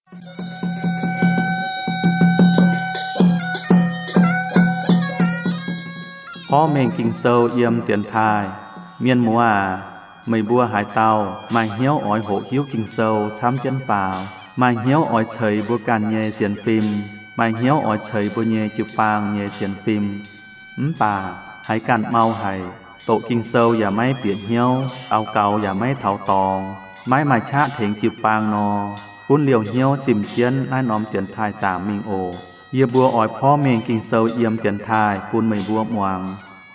Porv mengh Ging-Sou yiem dienx taaih. Mienh muoz aac, meih mbuo haaix dauh maaih hnyouv oix hoqc hiuv Ging-Sou camv jienv faaux, maaih hnyouv oix ceix mbuo ganh nyei sienx fim, maaih hnyouv oix ceix mbuo nyei jiu-baang nyei sienx fim, mv baac haiz ganh mau haic, doqc Ging-Sou yaac maiv bieqc hnyouv, daux gaux yaac maiv taux dorngx, maiv maaih qaqv tengx jiu-baang nor, gunv liouh hnyouv zimh jienv naaiv norm dienx taaih zaangc mingh oc. Yie mbuo oix porv mengh Ging-Sou yiem dienx taaih bun meih mbuo muangx,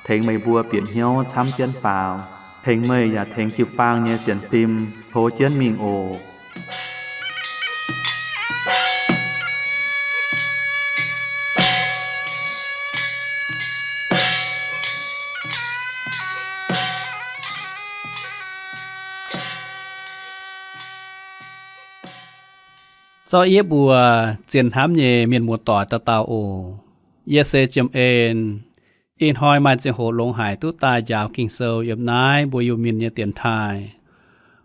tengx meih mbuo bieqc hnyouv camv jienv faaux, tengx meih yaac tengx jiu-baang nyei sienx fim tov jienv mingh oc. Zorqv yie mbuo zien hnamv nyei mienh muoz-doic dauh dauh oc. Yie se Jiem En. Ih hnoi maaih ziangh hoc longx haic duqv daaih njaaux Ging-Sou yiem naaiv mbuo Iu-Mienh nyei dienx taaih,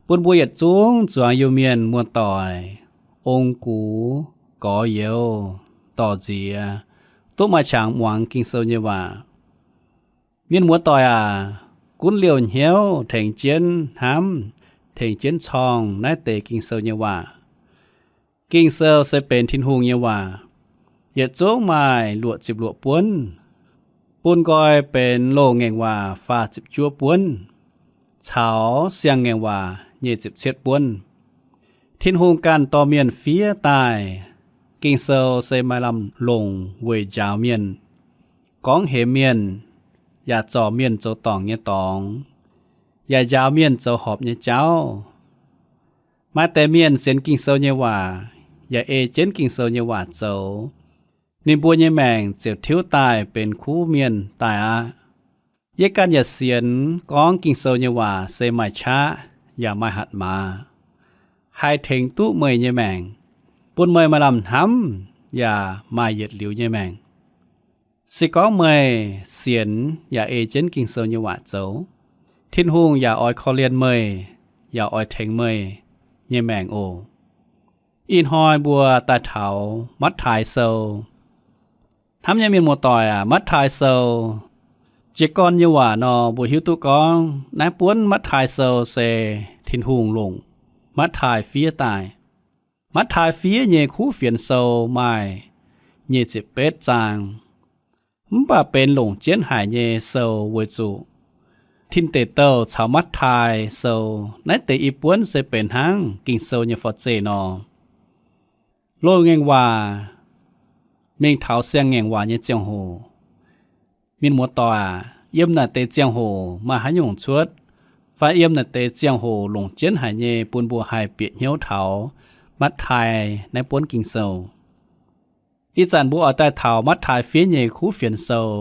bun mbuo yietc zungv zuangx Iu-Mienh muoz-doic ong-gux, gorx-youz, dorh nziex, duqv maaih qangx muangx Ging-Sou nyei waac. Mienh muoz-doic aac, gunv liouh hnyouv tengx jienv hnamv, tengx jienv corng naaiv deix Ging-Sou nyei waac. Ging-Sou se benx Tin-Hungh nyei waac, yietc zungv maaih luoqc ziepc luoqc buonv, bun nqoi benx loz-ngaengc waac faah ziepc juov buonv, caux siang-ngaengc waac nyic ziepc cietv buonv. Tin-Hungh ganh dorh mienh fiev daaih. Ging-Sou se maaih lamh longc weic njaaux mienh, gorngv hemx mienh, yaac zorc mienh zoux dorngc nyei dorngx, yaac njaaux mienh zoux horpc nyei jauv. Maaih deix mienh sienx Ging-Sou nyei waac, yaac ei jienv Ging-Sou nyei waac zoux, ninh mbuo nyei maengc ziouc tiuv daaih benx kuv mienh daaih aqv. Yie ganh yaac sienx gorngv Ging-Sou nyei waac se maaih qaqv yaac maaih hatc maaz, haih tengx duqv meih nyei maengc, bun meih maaih lamh hnamv yaac maaih yietc liuz nyei maengc. Se gorngv meih sienx yaac ei jienv Ging-Sou nyei waac zoux, Tin-Hungh yaac oix korv-lienh meih, yaac oix tengx meih nyei maengc oc. Ih hnoi mbuo daaih taux Matv^taai Sou. Hnamv nyei mienh muoz-doic aac, Matv^taai Sou, jiez gorn nyei waac nor, mbuo hiuv duqv gorngv naaiv buonv Matv^taai Sou se Tin-Hungh longc Matv^taai fiev daaih. Matv^taai fiev nyei kuv fienx sou maaih nyic ziepc betv zaang, mv baac benx longc jienv haic nyei sou weic zuqc Tin Deic Douh caux Matv^taai Sou naaiv deix i buonv se benx hnangv Ging-Sou nyei forv-zeih nor. Loz-ngaengc waac mingh taux siang-ngaengc waac nyei ziangh hoc, mienh muoz-doic aac, yiem naaic deix ziangh hoc maaih haaix nyungc cuotv, fai yiem naaic deix ziangh hoc longc jienv haic nyei bun mbuo haih bieqc hnyouv taux Matv^taai naaiv buonv Ging-Sou. Ih zanc mbuo oix daaih taux Matv^taai fiev nyei kuv fienx sou.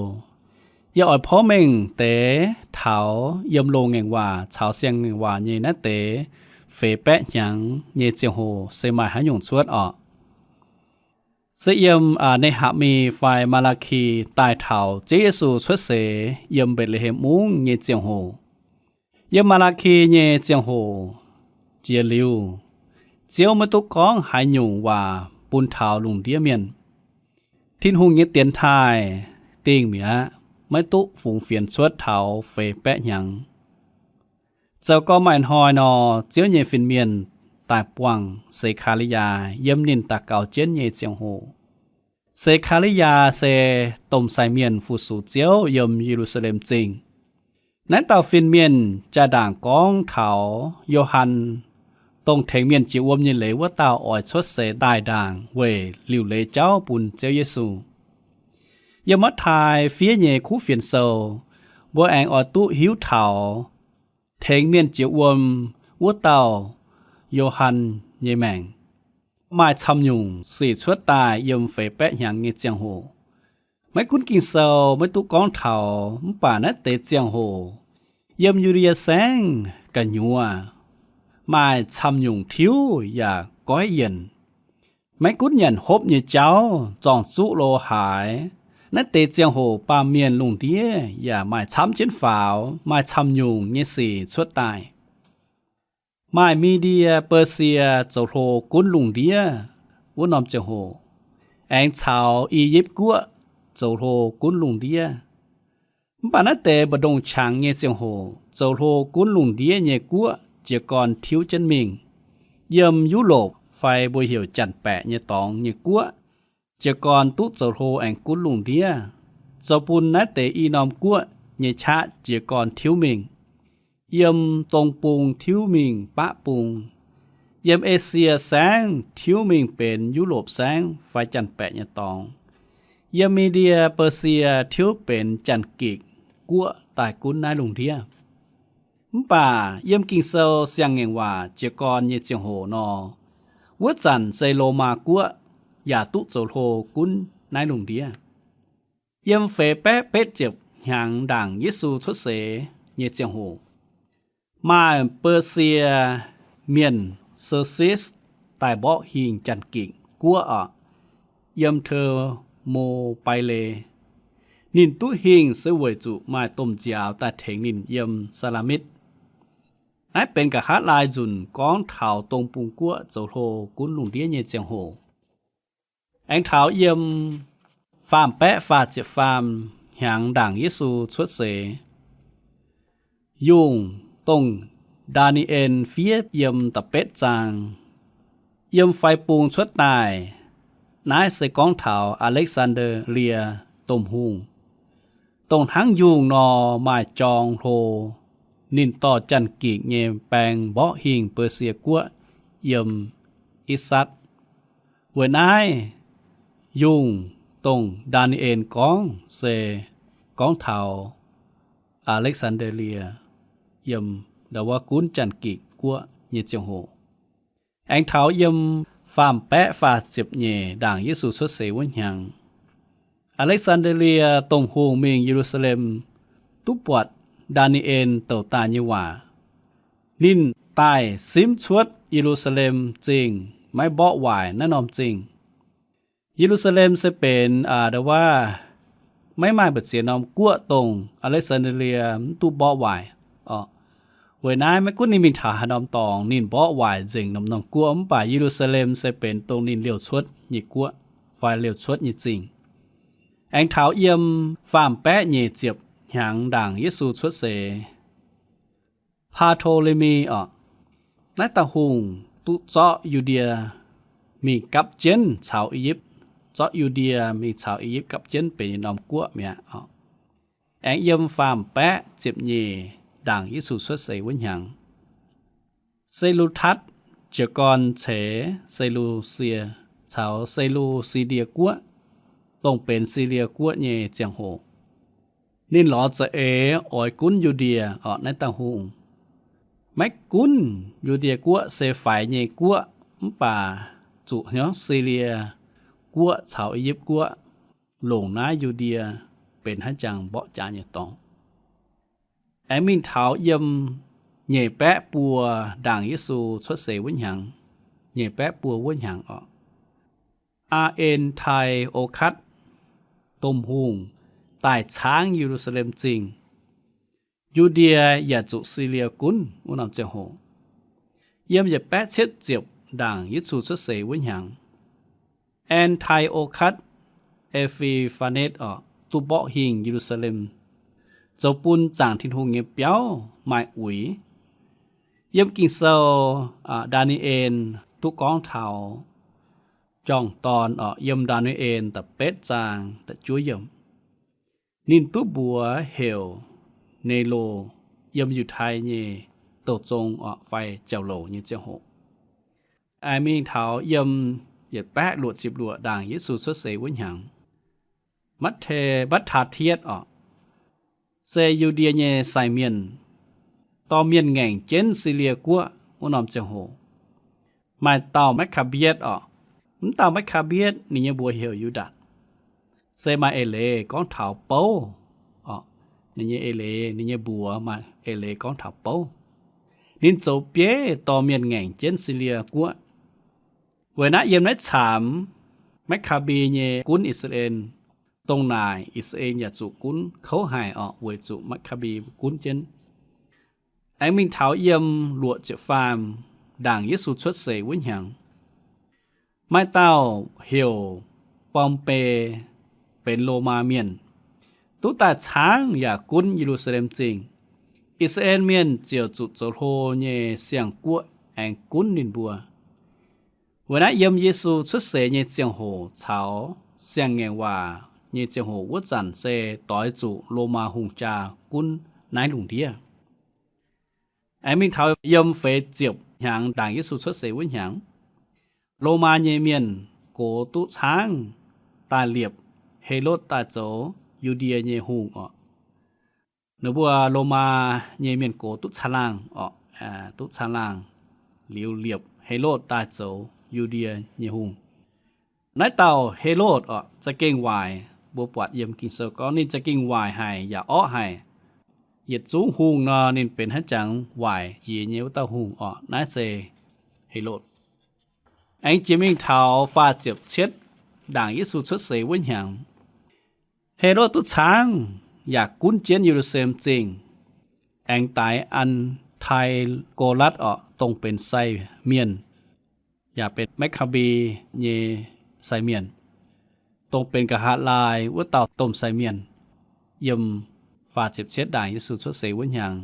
Yie oix porv mengh deix taux yiem loz-ngaengc waac caux siang-ngaengc waac nyei naaiv deix feix baeqv hnyangx nyei ziangh hoc se maaih haaix nyungc cuotv orqc. Se yiem Ne^hakc^mi fai Maa^laa^ki daaih taux Ziouv Yesu cuotv seix yiem Mbetc^le^hem Mungv nyei ziangh hoc. Yiem Maa^laa^ki nyei ziangh hoc jiex liuz, Ziouv maiv duqv gorngv haaix nyungc waac bun taux lungh ndiev mienh. Tin-Hungh nyei dienx taaih dingh mi'aqv, maiv duqv fungx fienx cuotv taux feix baeqv hnyangx. Zoux gorn maaih hnoi nor, Ziouv nyei fin-mienh daaih buangh Se^kaa^li^yaa yiem ninh daux gaux jienv nyei ziangh hoc. Se^kaa^li^yaa se domh sai mienh fu-sux Ziouv yiem Ye^lu^saa^lem Zingh. Naaiv dauh fin-mienh jaa-ndaangc gorngv taux Yo^han, dongh tengx mienh jiex wuom nyei leiz wuov dauh, oix cuotv seix daaih ndaangc weic liuc leiz jauv bun Ziouv Yesu. Yiem Matv^taai fiev nyei kuv fienx sou, mbuo aengx oix duqv hiuv taux tengx mienh jiex wuom wuov dauh Yo^han nyei maengc. Maaih camv nyungc sic cuotv daaih yiem feix baeqv hnyangx nyei ziangh hoc. Maiv gunv Ging-Sou maiv duqv gorngv taux, mv baac naaiv deix ziangh hoc yiem Yu^ndie Saengv gu'nyuoz maaih camv nyungc tiuv yaac goiv yienc. Maiv gunv nyanc hopv nyei jauv, zorng-zuqv lo haaix, naaiv deix ziangh hoc baamh mienh lungh ndiev yaac maaih camv jienv faaux, maaih camv nyungc nyei sic cuotv daaih. Maaih Mi^ndie, Beu^sie zoux hlo gunv lungh ndiev. wuov norm ziangh hoc, aengx caux I^yipv Guoqv zoux hlo gunv lungh ndiev. Mv baac naaiv deix mbu'ndongx qangx nyei ziangh hoc zoux hlo gunv lungh ndiev nyei guoqv jiez gorn tiuv jienv mingh. Yiem Yu^lopc fai mbuo heuc janx-baeqc nyei dorngx nyei guoqv, jiez gorn duqv zoux hlo aengx gunv lungh ndiev, zoux bun naaiv deix i norm guoqv nyei qaqv jiez gorn tiuv mingh. Yiem dong bung tiuv mingh baqv bung. Yiem Esie Saengv tiuv mingh benx Yu^lopc Saengv fai janx-baeqc nyei dorngx. Yiem Mi^ndie Beu^sie tiuv benx Janx-Gikc Guoqv daaih gunv naaiv lungh ndiev. Mv baac yiem Ging-Sou siang-ngaengc waac jiez gorn nyei ziangh hoc nor, wuov zanc se Lomaa Guoqv yaac duqv zoux hlo gunv naaiv lungh ndiev. Yiem feix baeqv betv ziepc hnyangx ndaangc Yesu cuotv seix nyei ziangh hoc, maaih Beu^sie Mienh, Seusis, daaih mborqv hingh Janx-Gikc Guoqv orqc, yiem Teu^mo^bai^le. Ninh duqv hingh se weic zuqc maaih domh nziaaux daaih tengx ninh yiem Saalamit. Naaiv benx nqa'haav laai nzunc gorngv taux dong bung guoqv zoux hlo gunv lungh ndiev nyei ziangh hoc. Aengx taux yiem faam baeqv faah ziepc faam hnyangx ndaangc Yesu cuotv seix, yungh dongh Ndaa^ni^en fiev yiem da'betv zaang, yiem fai bung cuotv daaih. Naaiv se gorngv taux Aa^lekv^saan^ndaa^lie Domh Hungh, dongh hnangv yungh nor maaih jorng hlo. Ninh dorh Janx-Gikc nyei baeng mborqv hingh Beu^sie Guoqv yiem Itv^satv. Weic naaiv, yungh dongh Ndaa^ni^en gorngv se gorngv taux Aa^lekv^saan^daa^lie yiem ndau wuov gunv Janx-Gikc Guoqv nyei ziangh hoc. Aengx taux yiem faam baeqv faah ziepc nyeic ndaangc Yesu cuotv seix wuov hnyangx, Aa^lekv^saan^daa^lie Domh Hungh mingh Ye^lu^saa^lem, duqv buatc Ndaa^ni^en douc daaih nyei waac. Ninh daaih simv cuotv Ye^lu^saa^lem Zingh, maiv mborqv waaic naaiv norm zingh. Ye^lu^saa^lem se benx, aa, ndau wuov, maiv maaih mbu'ziex norm guoqv dongh Aa^lekv^saan^daa^lie mv duqv mborqv waaic orqc. Weic naaiv maiv gunv ninh mingh taux haaix norm dorngx, ninh mborqv waaic nzengc norm-norm guoqv, mv baac Ye^lu^saa^lem se benx dongh ninh liouh cuotv nyei guoqv fai liouh cuotv nyei zingh. Aengx taux yiem faam baeqv nyeic ziepc hnyangx ndaangc Yesu cuotv seix, Aa^to^le^mi orqc, naaiv dauh hungh duqv zorqv Yu^ndie mingh gapv jienv caux I^yipv, zorqv Yu^ndie mingh caux I^yipv gapv jienv benx yietc norm guoqv mi'aqv orqc. Aengx yiem faam baeqv ziepc nyeic ndaangc Yesu cuotv seix wuov hnyangx, Se^lu^tatv jiez gorn ceix Se^lu^sie caux Se^lu^si^ndie Guoqv, dongh benx Silie Guoqv nyei ziangh hoc. Ninh lorz za'eix oix gunv Yu^ndie orqc, naaiv dauh hungh. Maiv gunv Yu^ndie Guoqv se faix nyei guoqv, mv baac zuqc hnyouv Silie Guoqv caux I^yipv Guoqv longc naaiv Yu^ndie benx haaix jangx mborqv jaax nyei dorngx. Aengx mingh taux yiem nyeic baeqv buo ndaangc Yesu cuotv seix wuov hnyangx, nyeic baeqv buo wuov hnyangx orqc, Aa^en^tai^o^katv Domh Hungh daaih caangv Ye^lu^saa^lem Zingh. Yu^ndie yaac zuqc Silie gunv wuov norm ziangh hoc. Yiem yietc baeqv cietv ziepc ndaangc Yesu cuotv seix wuov hnyangx, An^tai^o^katv E^fi^fa^netv orqc, duqv mborqv hingh Ye^lu^saa^lem, zoux bun zaangc Tin-Hungh nyei biauv maaih uix. Yiem Ging-Sou, aa, Ndaa^ni^en duqv gorngv taux jorng-dorn orqc, yiem Ndaa^ni^en da'betv zaang da'juov yiemc. Ninh duqv mbuox heuc Nero, yiem Yiutai nyei douh zong orqc, fai jauv-louc nyei ziangh hoc. Aengx mingh taux yiem yietc baeqv luoqc ziepc luoqc ndaangc Yesu cuotv seix wuov hnyangx, Matv^te Matv^taa Tietv orqc, se Yu^ndie nyei sai mienh, dorh mienh ngaengc jienv Silie Guoqv wuov norm ziangh hoc. Maaih dauh Makc^kaa^mbi^etv orqc. Mv dauh Makc^kaa^mbi^etv ninh nyei mbuox heuc Yu^ndaatc, se maaih eix leiz gorngv taux bouv orqc. Ninh nyei eix leiz, ninh nyei mbuox maaih eix leiz gorngv taux bouv. Ninh zoux bieiv dorh mienh ngaengc jienv Silie Guoqv. Weic naaiv yiem naaiv caamx Makc^kaa^mbi nyei gunv I^saa^laa^en, dongh naaic I^saa^laa^en yaac zuqc gunv kouv haic orqc, weic zuqc Makc^kaa^mbi gunv jienv. Aengx mingh taux yiem luoqc ziepc faam ndaangc Yesu cuotv seix wuov hnyangx, Maaih dauh heuc Bombe, benx Lomaa mienh, duqv daaih caangv yaac gunv Ye^lu^saa^lem Zingh. I^saa^laa^en Mienh ziouc zuqc zoux hlo nyei siang-guoqv aengx gunv ninh mbuo. Weic naaiv yiem Yesu cuotv seix nyei ziangh hoc caux Siang-Ngaengc Waac nyei ziangh hoc wuov zanc se doix zuqc Lomaa hungh jaa gunv naaiv lungh ndiev. Aengx mingh taux yiem feix ziepc hnyangx ndaangc Yesu cuotv seix wuov hnyangx, Lomaa nyei mienh gox duqv caangv daaih liepc Helotv daaih zoux Yu^ndie nyei hungh orqc. Ninh mbuo Lomaa nyei mienh gox duqv caangh laangh orqc, duqv caangh laangh liuz liepc Helotv daaih zoux Yu^ndie nyei hungh. Naaiv dauh Helotv orqc za'gengh waaic. Mbuo buatc yiem Ging-Sou gorngv ninh za'gengh waaic haic yaac orqv haic. Yietc zungv hungh nor, ninh benx haaix jangx waaic jiex nyei wuov dauh hungh orqc. Naaiv se Helotv. Aengx jiex mingh taux faah ziepc cietv ndaangc Yesu cuotv seix wuov hnyangx, Helotv duqv caangv yaac gunv jienv Ye^lu^saa^lem Zingh, aengx daix An^tai^go^latv orqc, dongh benx sai mienh, yaac benx Makc^kaa^mbe nyei sai mienh, dongh benx nqa'haav laai wuov dauh domh sai mienh. Yiem faah ziepc cietv ndaangc Yesu cuotv seix wuov hnyangx,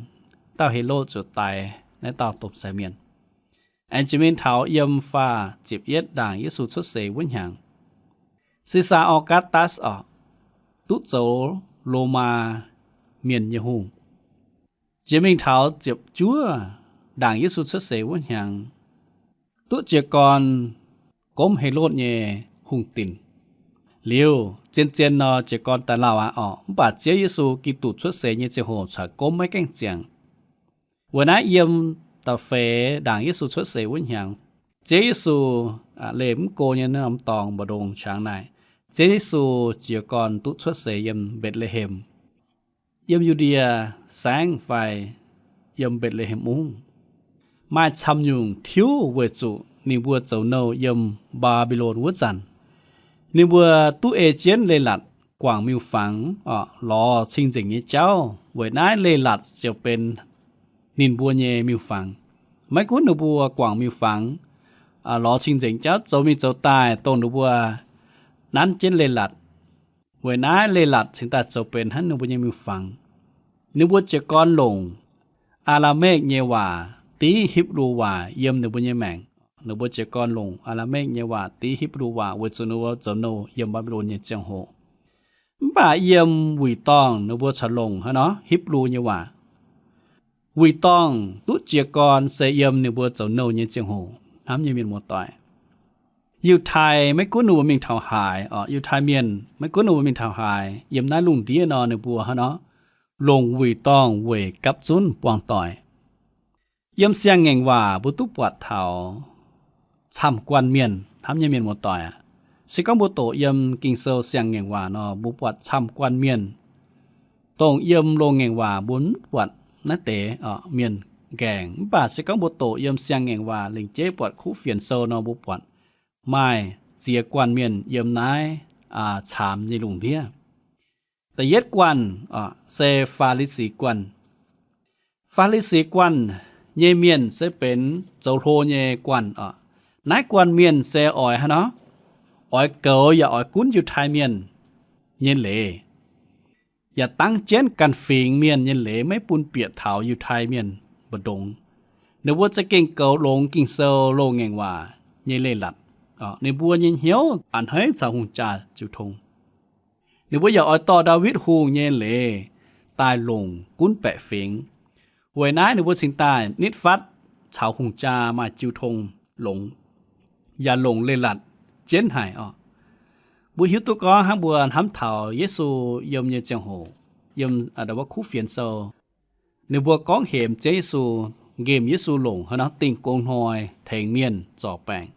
dauh Helotv ziouc daix naaiv dauh domh sai mienh. Aengx jiex mingh taux yiem faah ziepc yietv ndaangc Yesu cuotv seix wuov hnyangx, Si^saa Au^gaa^tus orqc, duqv zoux Lomaa mienh nyei hungh. Jiex mingh taux ziepc juov ndaangc Yesu cuotv seix wuov hnyangx, duqv jiez gorn gomv Helotv nyei hungh dinc. Liuz, zien-zien nor, jiez gorn daaih lauh aqv orqc. Mv baac Ziouv Yesu Giduc cuotv seix nyei ziangh hoc corc gomv maiv gaengh ziangx. Weic naaiv yiem da'feix ndaangc Yesu cuotv seix wuov hnyangx, Ziouv Yesu leih mv go nyei norm dorngx mbu'ndongx qangx naaic, Ziouv Yesu jiez gorn duqv cuotv seix yiem Mbetc^le^hem, yiem Yu^ndie Saengv fai yiem Mbetc^le^hem Mungv. Maaih camv nyungc tiuv weic zuqc ninh mbuo zoux nouh yiem Mbaa^mbi^lon wuov zanc, ninh mbuo duqv ei jienv leiz-latc guangc miuc-fangx orqc, lorz cing-nzengc nyei jauv. Weic naaiv leiz-latc ziouc benx ninh mbuo nyei miuc-fangx. Maiv gunv ninh mbuo guangc miuc-fangx, lorz cing-nzengc jauv, zoux mingh zoux daaih, dongh ninh mbuo nanv jienv leiz-latc. Weic naaiv leiz-latc cingx daaih zoux benx hnangv ninh mbuo nyei miuc-fangx. Ninh mbuo jiez gorn longc Aaramaic nyei waac div Hipv^lu waac yiem ninh mbuo nyei maengc. Ninh mbuo jiez gorn longc Aaramaic nyei waac div Hipv^lu waac weic zuqc ninh mbuo zoux nouh yiem Mbaa^mbi^lon nyei ziangh hoc. Mv baac yiem wuic dorngh ninh mbuo corc longc hnangv nor Hipv^lu nyei waac. Wuic dorngh duqv jiez gorn se yiem ninh mbuo zoux nouh nyei ziangh hoc hnamv nyei mienh muoz-doic. Yiutai maiv gunv ninh mbuo mingh taux haaix orqc, Yiutai Mienh maiv gunv ninh mbuo mingh taux haaix, yiem naaiv lungh ndiev nor ninh mbuo hnangv nor longc wuic dorngh weic gapv zunv buangh doic. Yiem Siang-Ngaengc Waac mbuo duqv buatc taux camv guanh mienh hnamv nyei mienh muoz-doic aqv. Se gorngv mbuo doqc yiem Ging-Sou Siang-Ngaengc Waac nor, mbuo buatc camv guanh mienh. Dongh yiem Loz-Ngaengc Waac mbuo mv buatc naaiv deix mienh nqaengc. Mv baac se gorngv mbuo doqc yiem Siang-Ngaengc Waac lengc jeiv buatc Kuv Fienx Sou nor, mbuo buatc maaih ziex guanh mienh yiem naaiv caamx nyei lungh ndiev. Da'yietv guanh se Faa^li^si Guanh. Faa^li^si Guanh nyei mienh se benx zoux hlo nyei guanh oc. Naaiv guanh mienh se oix hnangv nor, oix goux yaac oix gunv Yiutai Mienh nyei leiz, yaac dangv jienv ganh fingx mienh nyei leiz maiv bun bieqc taux Yiutai Mienh mbu'ndongx. Ninh mbuo za'gengh goux longx Ging-Sou Loz-Ngaengc Waac nyei leiz-latc. Ninh mbuo nyei hnyouv a'hneiv caux hungh jaa jiu tong. Ninh mbuo yaac oix dorh Ndaawitv Hungh nyei leiz daaih longc gunv baeqc fingx. Weic naaiv ninh mbuo cingx daaih nitv fatv caux hungh jaa maaih jiu tong longx, yaac longc leiz-latc jienv haic oc. Mbuo hiuv duqv gorngv hnangv mbuo hnamv taux Yesu yiem nyei ziangh hoc, yiem wuov Kuv Fienx Sou, ninh mbuo gorngv hemx Ziouv Yesu, nqemh Yesu longc hnangv nor dingh gong hnoi tengx mienh zorc baengc.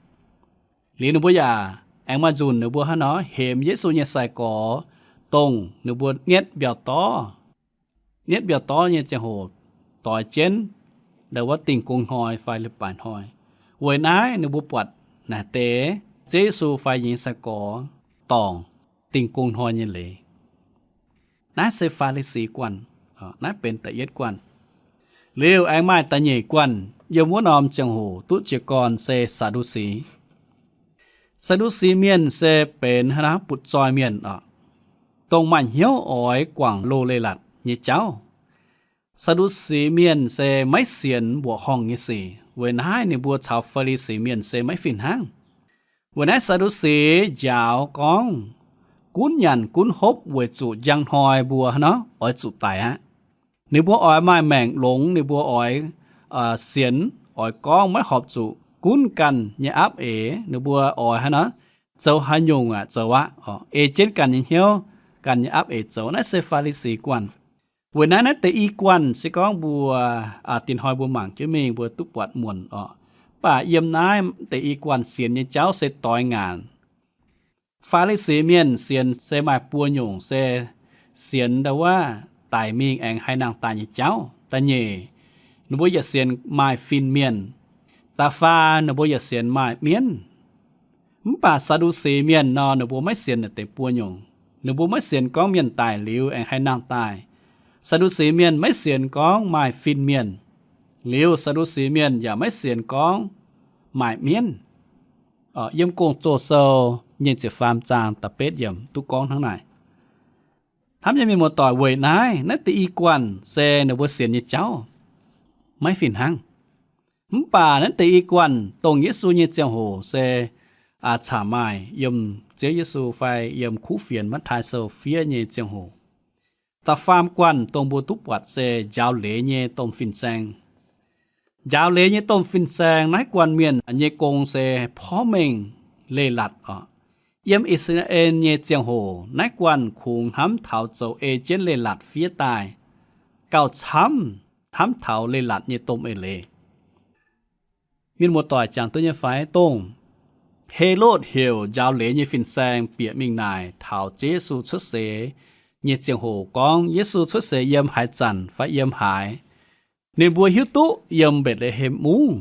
Liuz ninh mbuo yaac aengx maaih nzunc ninh mbuo hnangv nor hemx Yesu nyei sai-gorx, dongh ninh mbuo nietv mbiauh dorv, nietv mbiauh dorv nyei ziangh hoc doix jienv ndau wuov dingh gong hnoi fai leiz-baaix hnoi. Weic naaiv ninh mbuo buatc naaic deix Ziouv Yesu fai ninh nyei sai-gorx dorngc dingh gong hnoi nyei leiz. Naaiv se Faa^li^si Guanh. Naaiv benx da'yietv guanh. Liuz aengx maaih da'nyeic guanh, yiem wuov norm ziangh hoc duqv jiez gorn se Saa^ndu^si. Saa^ndu^si Mienh se benx haaix nor butv-zoih mienh oc, dongh maaih hnyouv oix guangc loz-leiz-latc nyei jauv. Saa^ndu^si Mienh se maiv sienx mbuoqc horngh nyei sic. Weic naaiv ninh mbuo caux Faa^li^si Mienh se maiv fih hnangv. Weic naaiv Saa^ndu^si njaaux gorngv gunv nyanc gunv hopv weic zuqc njang hnoi mbuo haaix nor oix zuqc daic aqv. Ninh mbuo oix maaih maengc longx, ninh mbuo oix sienx, oix gorngv maiv horpc zuqc gunv ganh nyei apv eix. Ninh mbuo oix haaix nor zoux haaix nyungc aqv, zoux aqv, ei jienv ganh nyei hnyouv, ganh nyei apv eix zoux. Naaiv se Faa^li^si guanh. Weic naaiv, naaiv deix i guanh se gorngv mbuo, dinh hnoi mbuo mangc jienv mingh mbuo duqv buatc muonc oc. Mv baac yiem naaiv deix i guanh sienx nyei jauv se doix ngaanc. Faa^li^si Mienh sienx se maaih buo nyungc, se sienx ndau wuov daic mingh aengx haih nangh daaih nyei jauv. Da'nyeic, ninh mbuo yaac sienx maaih fin-mienh. Da'faam, ninh mbuo yaac sienx maaih mienv. Mv baac Saa^ndu^si Mienh nor, ninh mbuo maiv sienx naaiv deix buo nyungc. Ninh mbuo maiv sienx gorngv mienh daic liuz aengx haih nangh daaih. Saa^ndu^si Mienh maiv sienx gorngv maaih fin-mienh. Liuz Saa^ndu^si Mienh yaac maiv sienx gorngv maaih mienv. Yiem Gong-Zoh Sou nyei ziepc faam zaang da'betv yiemc duqv gorngv hnangv naaic. Hnamv nyei mienh muoz-doic, weic naaiv, naaiv deix i guanh se ninh mbuo sienx nyei jauv maiv fih hnangv. Mv baac naaiv deix i guanh dongh Yesu nyei ziangh hoc se camv maaih yiem Ziouv Yesu fai yiem kuv fienx Matv^taai Sou fiev nyei ziangh hoc. Da'faam guanh dongh mbuo duqv buatc se njaaux leiz nyei domh fin-saeng. Njaaux leiz nyei domh fin-saeng naaiv guanh mienh nyei gong se porv mengh leiz-latc oc. Yiem I^saa^laa^en nyei ziangh hoc naaiv guanh kungx hnamv taux zoux ei jienv leiz-latc fiev daaih, gauh camv hnamv taux leiz-latc nyei domh eix leiz. Mienh muoz-doic jangx duqv nyei fai? Dongh Helotv heuc njaaux leiz nyei fin-saeng bieqc mingh naaic taux Ziouv Yesu cuotv seix nyei ziangh hoc gorngv Yesu cuotv seix yiem haaix zanc fai yiem haaix. Ninh mbuo hiuv duqv yiem Mbetc^le^hem Mungv,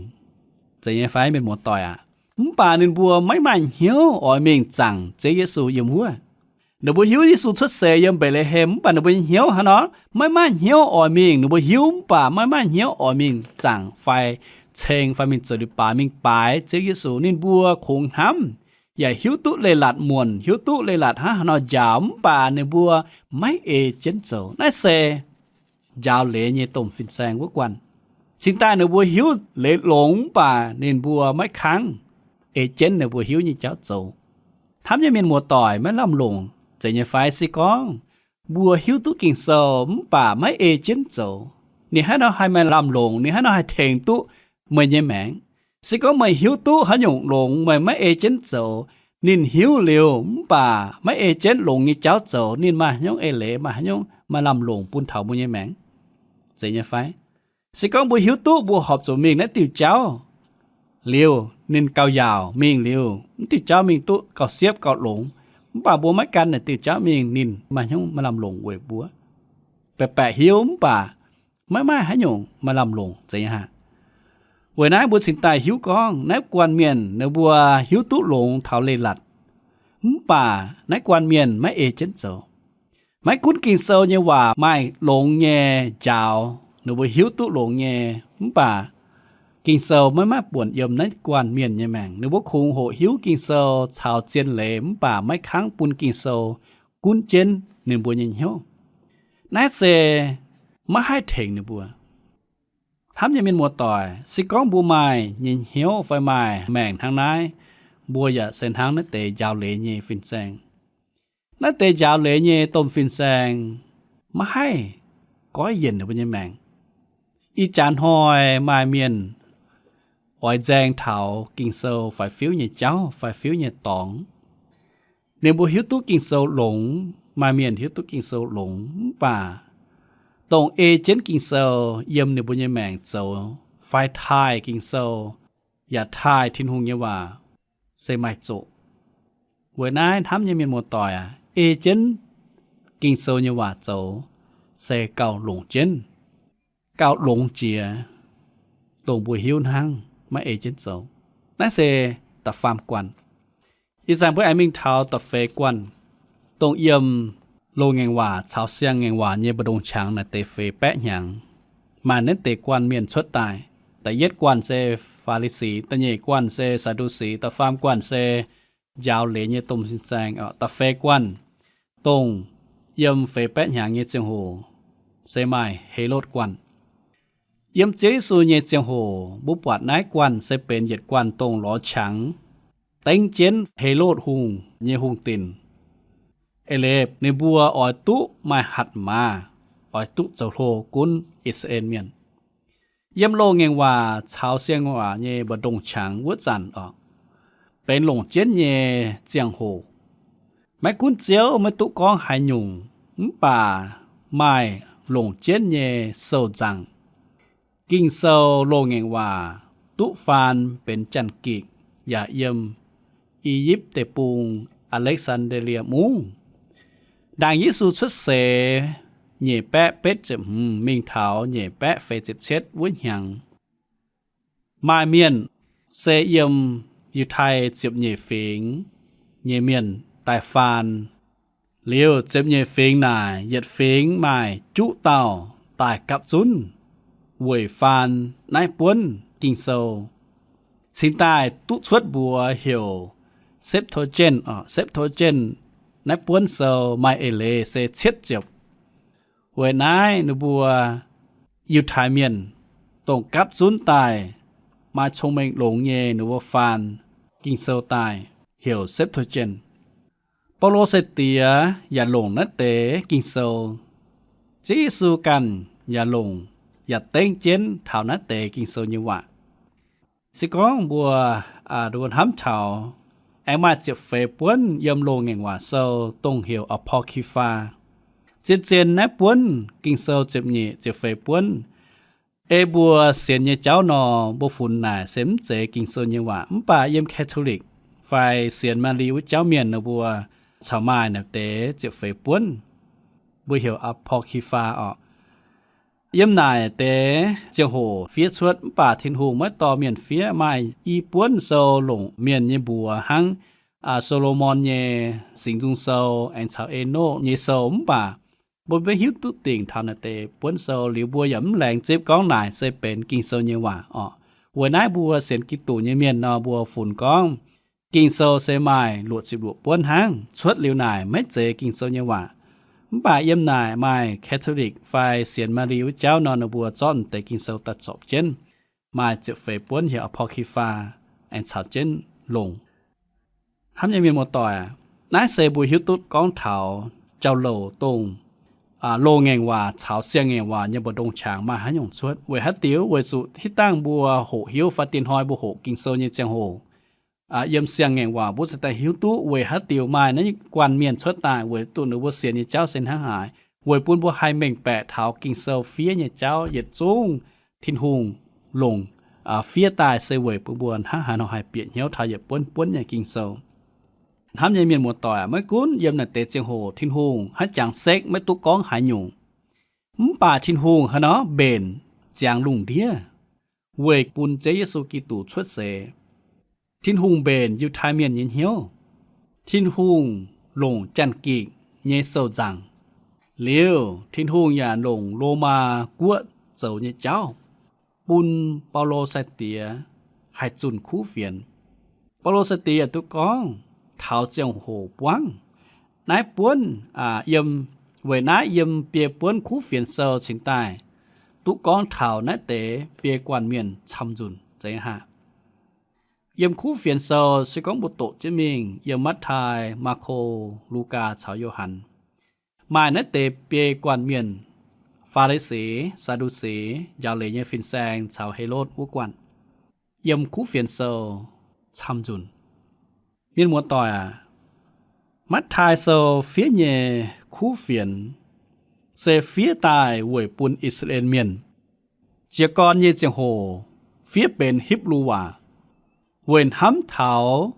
zeiz nyei fai mienh muoz-doic aac? Mv baac ninh mbuo maiv maaih hnyouv oix mingh zaangc Ziouv Yesu yiem wuov. Ninh mbuo hiuv Yesu cuotv seix yiem Mbetc^le^hem, mv baac ninh mbuo nyei hnyouv haaix nor maiv maaih hnyouv oix mingh. Ninh mbuo hiuv mv baac maiv maaih hnyouv oix mingh zaangc fai ceng fai mingh zoux leiz-baaix, mingh baaix Ziouv Yesu. Ninh mbuo kungx hnamv yaac hiuv duqv leiz-latc muonc, hiuv duqv leiz-latc hnangv haaix nor njaaux, mv baac ninh mbuo maiv ei jienv zoux. Naaiv se njaaux leiz nyei domh fin-saeng wuov guanh. Cingx daaih ninh mbuo hiuv leiz longx mv baac ninh mbuo maiv kangv ei jienv ninh mbuo hiuv nyei jauv zoux. Hnamv nyei mienh muoz-doic, maiv lamh longc zeiz nyei fai? Se gorngv mbuo hiuv duqv Ging-Sou mv baac maiv ei jienv zoux, ninh haaix nor haih maaih lamh longc? Ninh haaix nor haih tengx duqv meih nyei maengc? Se gorngv meih hiuv duqv haaix nyungc longx, meih maiv ei jienv zoux, ninh hiuv liuz mv baac maiv ei jienv longx nyei jauv zoux, ninh maaih haaix nyungc eix leiz, maaih haaix nyungc maaih lamh longc bun taux mbuo nyei maengc? Zeiz nyei fai? Se gorngv mbuo hiuv duqv mbuo horpc zuqc mingh naaiv diuh jauv liuz, ninh gauh yaauc mingh liuz, mv diuh jauv mingh duqv gauh siepv gauh longx, mv baac mbuo maiv gan naaic diuh jauv mingh, ninh maaih haaix nyungc maaih lamh longc weic mbuo? Baeqc baeqc hiuv mv baac maiv maaih haaix nyungc maaih lamh longc, zeiz nyei aqv. Weic naaiv mbuo cingx daaih hiuv gorngv naaiv guanh mienh ninh mbuo hiuv duqv longx taux leiz-latc, mv baac naaiv guanh mienh maiv ei jienv zoux. Maiv gunv Ging-Sou nyei waac maaih longx nyei njaaux, ninh mbuo hiuv duqv longx nyei, mv baac Ging-Sou maiv maaih buonc yiem naaiv guanh mienh nyei maengc. Ninh mbuo kungx hoqc hiuv Ging-Sou caux zien leiz mv baac maiv kangv bun Ging-Sou gunv jienv ninh mbuo nyei hnyouv. Naaiv se maiv haih tengx ninh mbuo. Hnamv nyei mienh muoz-doic, se gorngv mbuo maaih nyei hnyouv fai maaih maengc hnangv naaiv, mbuo yaac se hnangv naaiv deix njaaux leiz nyei fin-saeng. Naaiv deix njaaux leiz nyei domh fin-saeng maiv haih goiv yienc ninh mbuo nyei maengc. Ih jaax hnoi maaih mienh oix nzaeng taux Ging-Sou faix-fiuv nyei jauv, faix-fiuv nyei dorngx. Ninh mbuo hiuv duqv Ging-Sou longx, maaih mienh hiuv duqv Ging-Sou longx, mv baac dongh ei jienv Ging-Sou yiem ninh mbuo nyei maengc zoux fai taaih Ging-Sou yaac taaih Tin-Hungh nyei waac se maaih zoqc. Weic naaiv hnamv nyei mienh muoz-doic aac, ei jienv Ging-Sou nyei waac zoux se gauh longc jienv, gauh longx jiex, dongh mbuo hiuv hnangv maiv ei jienv zoux. Naaiv se da'faam guanh. Ih zanc mbuo aengx mingh taux da'feix guanh, dongh yiem Loz-Ngaengc Waac caux Siang-Ngaengc Waac nyei mbu'ndongx qangx naaic deix feix baeqv hnyangx, maaih naaiv deix guanh mienh cuotv daaih. Da'yietv guanh se Faa^li^si, da'nyeic guanh se Saa^ndu^si, da'faam guanh se njaaux leiz nyei domh sin-saeng, da'feix guanh, dongh yiem feix baeqv hnyangx nyei ziangh hoc se maaih Helotv guanh. Yiem Ziouv Yesu nyei ziangh hoc mbuo buatc naaiv guanh se benx yietc guanh dongh lorz qangx dengv jienv Helotv Hungh nyei hungh dinc. Eix leiz ninh mbuo oix duqv maaih hatc maaz, oix duqv zoux hlo gunv I^saa^laa^en Mienh. Yiem loz-ngaengc waac caux siang-ngaengc waac nyei mbu'ndongx qangx wuov zanc oc, benx longc jienv nyei ziangh hoc. Maiv gunv Ziouv maiv duqv gorngv haaix nyungc, mv baac maaih longc jienv nyei sou-nzangc. Ging-Sou loz-ngaengc waac duqv faan benx Janx-Gikc yaac yiem I^yipv Deic-Bung, Aa^lekv^saan^ndaa^lie Mungv, ndaangc Yesu cuotv seix nyeic baeqv betv ziepc hmz mingh taux nyeic baeqv feix ziepc cietv wuov hnyangx. Maaih mienh se yiem Yiutai ziepc nyeic fingx nyei mienh daaih faan. Liuz ziepc nyeic fingx naaic yietc fingx maaih juqv dauh daaih gapv zunv weic faan naaiv buonv Ging-Sou. Cingx daaih duqv cuotv mbuox heuc Septuagint. Septuagint naaiv buonv sou maaih eix leiz se cietv ziepc. Weic naaiv ninh mbuo Yiutai Mienh dongh gapv zunv daaih maaih cong-mengh longx nyei ninh mbuo faan Ging-Sou daaih heuc Septuagint. Baulo sai-diex yaac longc naaiv deix Ging-Sou. Ziouv Yesu ganh yaac longc yaac dengv jienv taux naaiv deix Ging-Sou nyei waac. Se gorngv mbuo, mbuo hnamv taux aengx maaih ziepc feix buonv yiem loz-ngaengc waac sou dongh heuc Apocrypha. Zien-zien naaiv buonv Ging-Sou ziepc nyeic ziepc feix buonv, ei mbuo sienx nyei jauv nor, mbuo funx naaic se mv zeiz Ging-Sou nyei waac. Mv baac yiem Catholic fai sienx Maa^li wuov jauv mienh ninh mbuo caux maaih naaiv deix ziepc feix buonv, mbuo heuc Apocrypha oc. Yiem naaic deix ziangh hoc fiev cuotv, mv baac Tin-Hungh maiv dorh mienh fiev. Maaih i buonv sou longc mienh nyei mbuox hnangv Saa^lo^morn nyei Singx Nzung Sou aengx caux Enokv nyei sou. Mv baac mbuo maiv hiuv duqv dingc taux naaiv deix buonv sou liuz, mbuo yaac mv laengz zipv gorngv naaic se benx Ging-Sou nyei waac oc. Weic naaiv mbuo sienx Giduc nyei mienh nor, mbuo funx gorngv Ging-Sou se maaih luoqc ziepc luoqc buonv hnangv. Cuotv liuz naaic maiv zeiz Ging-Sou nyei waac. Mv baac yiem naaic maaih Catholic fai sienx Maa^li wuov jauv nor, ninh mbuo zorqv deix Ging-Sou daaih zorpc jienv, maaih ziepc feix buonv heuc Apocrypha, aengx caux jienv longc. Hnamv nyei mienh muoz-doic, naaiv se mbuo hiuv duqv gorngv taux jauv-louc dongh loz-ngaengc waac caux siang-ngaengc waac nyei mbu'ndongx qangx maaih haaix nyungc cuotv. Weic haaix diuc? Weic zuqc hitv dangh mbuo hoqc hiuv fai diex hnoi mbuo hoqc Ging-Sou nyei ziangh hoc, yiem siang-ngaengc waac mbuo ziouc daaih hiuv duqv weic haaix diuc maaih naaiv guanh mienh cuotv daaih, weic zuqc ninh mbuo sienx nyei jauv se hnangv haaix, weic bun mbuo haih mengh baeqc taux Ging-Sou fiev nyei jauv yietc zungv Tin-Hungh longc fiev daaih se weic bun mbuo hnangv haaix nor haih bieqc hnyouv taux yietc buonv buonv nyei Ging-Sou. Hnamv nyei mienh muoz-doic, maiv gunv yiem naaiv deix ziangh hoc Tin-Hungh haaix jangx sekv maiv duqv gorngv haaix nyungc, mv baac Tin-Hungh haaix nor mbenc ziangx lungh ndiev weic bun Ziouv Yesu Giduc cuotv seix. Tin-Hungh mbenc Yiutai Mienh nyei hnyouv. Tin-Hungh longc Janx-Gikc nyei sou-nzangc. Liuz Tin-Hungh yaac longc Lomaa Guoqv zoux nyei jauv bun Baulo sai-diex haih zunh kuv fienx. Baulo sai-diex yaac duqv gorngv taux ziangh hoc buangv naaiv buonv, yiem, weic naaiv yiem biei buonv kuv fienx sou cingx daaih duqv gorngv taux naaiv deix biei guanh mienh camv nzunc zeiz haic. Yiem kuv fienx sou se gorngv mbuo doqc jienv mingh yiem Matv^tai, Maako, Lugaa caux Yo^han, maaih naaiv deix biei guanh mienh, Faa^li^si, Saa^ndu^si, njaaux leiz nyei fin-saeng caux Helotv wuov guanh, yiem kuv fienx sou camv nzunc. Mienh muoz-doic aac, Matv^tai Sou fiev nyei kuv fienx se fiev daaih weic bun I^saa^laa^en Mienh jiez gorn nyei ziangh hoc fiev benx Hipv^lu waac weic hnamv taux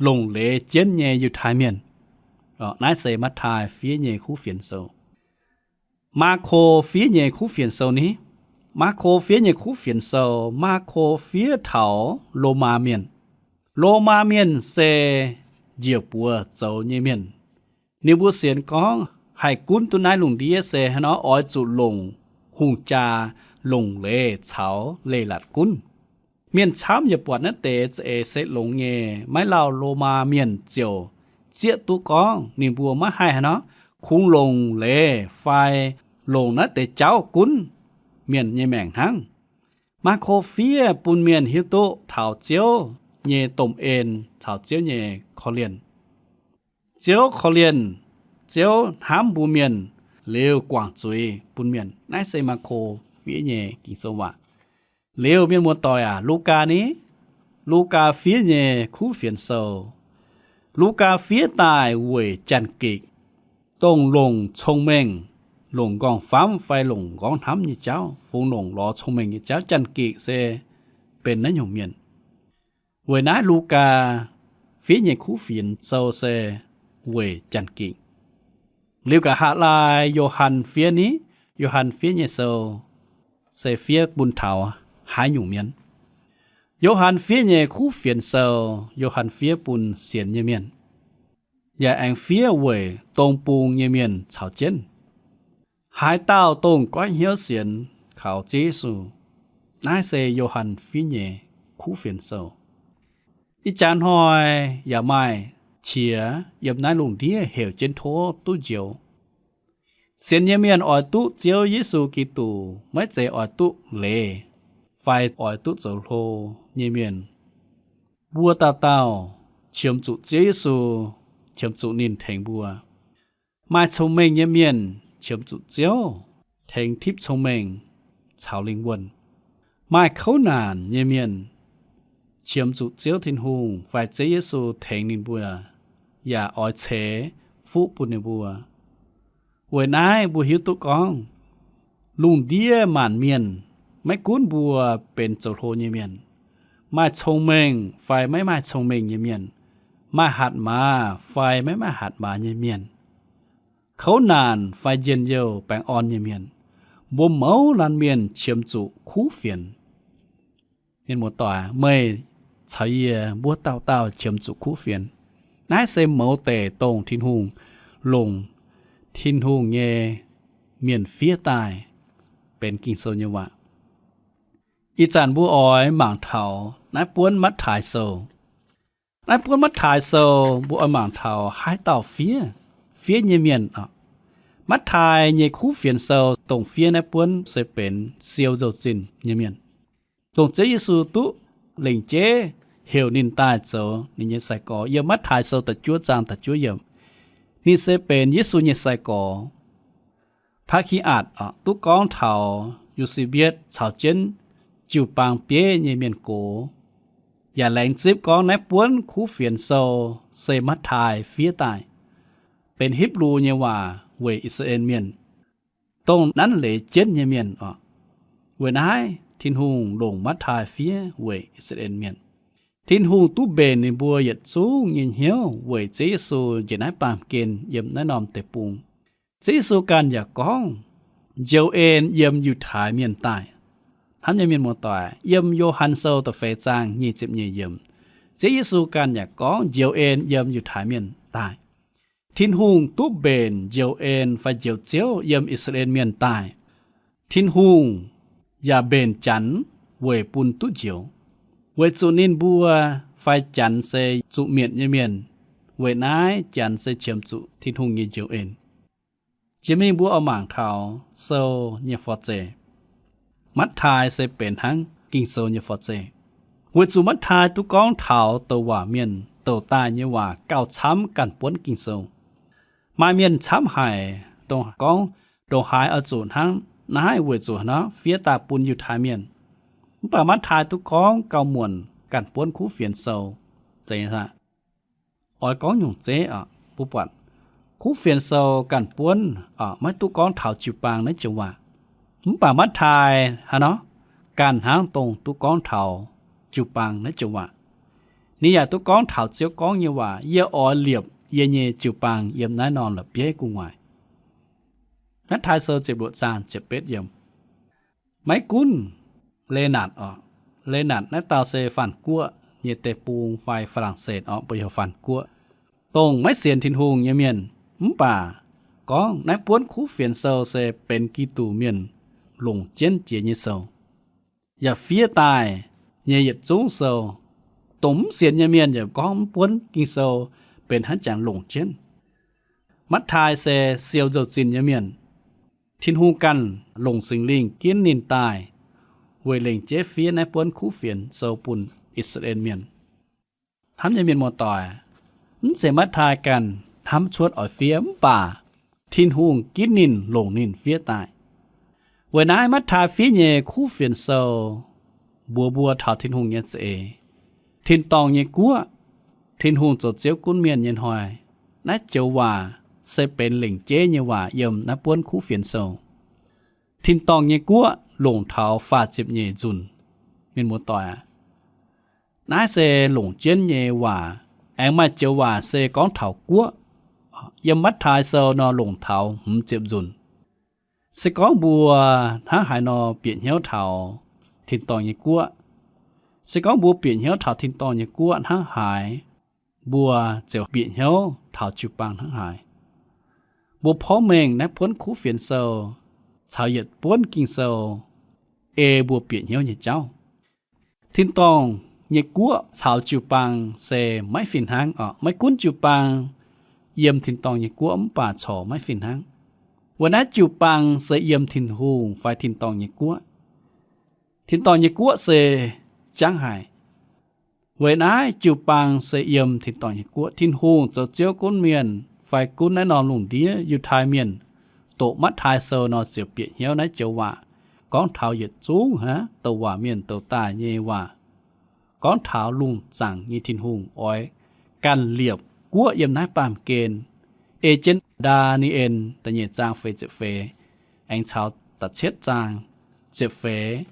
longc leiz jienv nyei Yiutai Mienh. Naaiv se Matv^tai fiev nyei kuv fienx sou. Maako fiev nyei kuv fienx sou ni? Maako fiev nyei kuv fienx sou, Maako fiev taux Lomaa Mienh. Lomaa Mienh se njiec buoz zoux nyei mienh. Ninh mbuo sienx gorngv haih gunv duqv naaiv lungh ndiev se haaix nor oix zuqc longc hungh jaa longc leiz caux leiz-latc gunv. Mienh camv yaac buatc naaiv deix za'eix se longx nyei. Maiv lauh Lomaa mienh ziouc zieqv duqv gorngv ninh mbuo maiv haih haaix nor kungx longc leiz fai longc naaiv deix jauv gunv mienh nyei maengc hnangv. Maako fiev bun mienh hiuv duqv taux Ziouv nyei domh en caux Ziouv nyei korv-lienh. Ziouv korv-lienh, Ziouv hnamv mbuo mienh, liuz guangc zuiz bun mienh. Naaiv se Maako fiev nyei Ging-Sou waac. Liuz mienh muoz-doic aac, Lugaa ni? Lugaa fiev nyei kuv fienx sou, Lugaa fiev daaih weic Janx-Gikc, dongh longc cong-mengh, longc nqorngv-famv fai longc nqorngv hnamv nyei jauv, fungx longc lorz cong-mengh nyei jauv. Janx-Gikc se benx naaiv nyungc mienh. Weic naaiv Lugaa fiev nyei kuv fienx sou se weic Janx-Gikc. Liuz nqa'haav laai Yo^han fiev ni? Yo^han fiev nyei sou se fiev bun taux haaix nyungc mienh? Yo^han fiev nyei kuv fienx sou, Yo^han fiev bun sienx nyei mienh, yaac aengx fiev weic dong bung nyei mienh caux jienv. Haaix dauh dongh goiv hnyouv sienx kaux Ziouv Yesu. Naaiv se Yo^han fiev nyei kuv fienx sou. Ih jaax hnoi yaac maaih qiex yiem naaiv lungh ndiev heuc jienv tov duqv njoux. Sienx nyei mienh oix duqv Ziouv Yesu Giduc maiv zeiz oix duqv leiz fai oix duqv zoux hlo nyei mienh. Mbuo dauh dauh qiemx zuqc Ziouv Yesu, qiemx zuqc ninh tengx mbuo. Maaih cong-mengh nyei mienh qiemx zuqc Ziouv tengx tipv cong-mengh caux lingh wuonh. Maaih kouv naanc nyei mienh qiemx zuqc Ziouv Tin-Hungh fai Ziouv Yesu tengx ninh mbuo, yaac oix ceix fuqv bun ninh mbuo. Weic naaiv mbuo hiuv duqv gorngv lungh ndiev maanc mienh, maiv gunv mbuo benx zoux hlo nyei mienh, maaih cong-mengh fai maiv maaih cong-mengh nyei mienh, maaih hatc maaz fai maiv maaih hatc maaz nyei mienh, kouv naanc fai njien-youh baengh orn nyei mienh, mbuo mouz laanh mienh qiemx zuqc kuv fienx. Mienh muoz-doic, meih caux yie mbuo dauh dauh qiemx zuqc kuv fienx. Naaiv se mouz deic dongh Tin-Hungh longc Tin-Hungh nyei mienh fiev daaih benx Ging-Sou nyei waac. Ih zanc mbuo oix mangc taux naaiv buonv Matv^taai Sou. Naaiv buonv Matv^taai Sou mbuo oix mangc taux haaix dauh fiev, fiev nyei mienh oc. Matv^taai nyei kuv fienx sou dongh fiev naaiv buonv se benx siou nzou-zinh nyei mienh, dongh Ziouv Yesu duqv lengc jeiv heuc ninh daaih zoux ninh nyei sai-gorx. Yiem Matv^taai Sou da'juov zaang da'juov yiemc, ninh se benx Yesu nyei sai-gorx. Pakc^ki^atc oc, duqv gorngv taux Yu^se^mbietv caux jienv jiu-baang bieiv nyei mienh gox, yaac laengz zipv gorngv naaiv buonv kuv fienx sou se Matv^taai fiev daaih, benx Hipv^lu nyei waac weic I^saa^laa^en Mienh, dongh nanv leiz jienv nyei mienh oc. Weic naaiv Tin-Hungh longc Matv^taai fiev weic I^saa^laa^en Mienh. Tin-Hungh duqv mbenc ninh mbuo yietc zungv nyei hnyouv weic Ziouv Yesu njiec naaiv baamh gen yiem naaiv norm deic-bung. Ziouv Yesu ganh yaac gorngv, njoux en yiem Yiutai Mienh daaih. Hnamv nyei mienh muoz-doic, yiem Yo^han Sou da'feix zaang nyic ziepc nyeic yiemc, Ziouv Yesu ganh yaac gorngv njoux en yiem Yiutai Mienh daaih. Tin-Hungh duqv mbenc njoux en fai njoux Ziouv yiem I^saa^laa^en Mienh daaih. Tin-Hungh yaac mbenc Janx weic bun duqv njoux, weic zuqc ninh mbuo fai Janx se zuqc mietc nyei mienh. Weic naaiv Janx se qiemx zuqc Tin-Hungh nyei njoux en. Jiex mingh mbuo oix mangc taux sou nyei forv-zeih. Matv^taai se benx hnangv Ging-Sou nyei forv-zeih, weic zuqc Matv^taai duqv gorngv taux douc waac mienh douc daaih nyei waac gauh camv ganh buonv Ging-Sou. Maaih mienh camv haic dongh gorngv ndongc haaix oix zuqc hnangv naaiv weic zuqc hnangv fiev daaih bun Yiutai Mienh. Mv baac Matv^taai duqv gorngv gauh muonc ganh buonv kuv fienx sou. Zeiz aqv. Oix gorngv nyungc zeiv oc, mbuo buatc kuv fienx sou ganh buonv oc, maiv duqv gorngv taux jiu-baang naaiv joux waac. Mv baac Matv^taai hnangv nor, ganh hnangv dongh duqv gorngv taux jiu-baang naaiv joux waac. Ninh yaac duqv gorngv taux Ziouv gorngv nyei waac, yie oix liepc yie nyei jiu-baang yiem naaiv norm la'bieiv gu'nguaaic. Matv^taai Sou ziepc luoqc zaang ziepc betv yiemc. Maiv gunv Lenaatc oc, Lenaatc naaiv dauh se Faanh Guoqv nyei deic-bung fai Faa^laang^setc oc, mbuo heuc Faanh Guoqv, dongh maiv sienx Tin-Hungh nyei mienh. Mv baac gorngv naaiv buonv kuv fienx sou se benx Giduc mienh longc jienv jiex nyei sou, yaac fiev daaih nyei yietc zungv sou, dongh mv sienx nyei mienh yaac gorngv mv buonv Ging-Sou benx hnangv jangx longc jienv. Matv^tai se siou nzou-zinh nyei mienh. Tin-Hungh ganh longc Singx Lingh ginv ninh daaih weic lengc jeiv fiev naaiv buonv kuv fienx sou bun I^saa^laa^en Mienh. Hnamv nyei mienh muoz-doic, mv zeiz Matv^tai ganh hnamv cuotv oix fiev, mv baac Tin-Hungh ginv ninh longc ninh fiev daaih. Weic naaiv Matv^tai fiev nyei kuv fienx sou mbuox mbuo taux Tin-Hungh nyei za'eix, tin-dorngh nyei guoqv, Tin-Hungh zoux Ziouv gunv mienh nyei hnoi. Naaiv joux waac se benx lengc jeiv nyei waac yiem naaiv buonv kuv fienx sou. Tin-dorngh nyei guoqv longc taux faah ziepc nyeic nzunc. Mienh muoz-doic aac, naaiv se longc jienv nyei waac. Aengx maaih joux waac se gorngv taux guoqv, yiem Matv^tai sou nor longc taux hmz ziepc nzunc. Se gorngv mbuo hnangv haaix nor bieqc hnyouv taux tin-dorngh nyei guoqv, se gorngv mbuo bieqc hnyouv taux tin-dorngh nyei guoqv hnangv haaix, mbuo ziouc bieqc hnyouv taux jiu-baang hnangv haaix. Mbuo porv mengh naaiv buonv kuv fienx sou caux yietc buonv Ging-Sou ei mbuo bieqc hnyouv nyei jauv. Tin-dorngh nyei guoqv caux jiu-baang se maiv fih hnangv oc. Maiv gunv jiu-baang yiem tin-dorngh nyei guoqv mv baac corc maiv fih hnangv. Weic naaiv jiu-baang se yiem Tin-Hungh fai tin-dorngh nyei guoqv. Tin-dorngh nyei guoqv se jangv haic. Weic naaiv jiu-baang se yiem tin-dorngh nyei guoqv. Tin-Hungh zoux Ziouv gunv mienh fai gunv naaiv norm lungh ndiev Yiutai Mienh, doqc Matv^tai sou nor ziouc bieqc hnyouv naaiv joux waac gorngv taux yietc zungv hnangv douc waac mienh douc daaih nyei waac, gorngv taux lungh zaangc nyei Tin-Hungh oix ganh liepc guoqv yiem naaiv baamh gen, ei jienv Ndaa^ni^en da'nyeic zaang feix ziepc feix, aengx caux da'cietv zaang ziepc feix,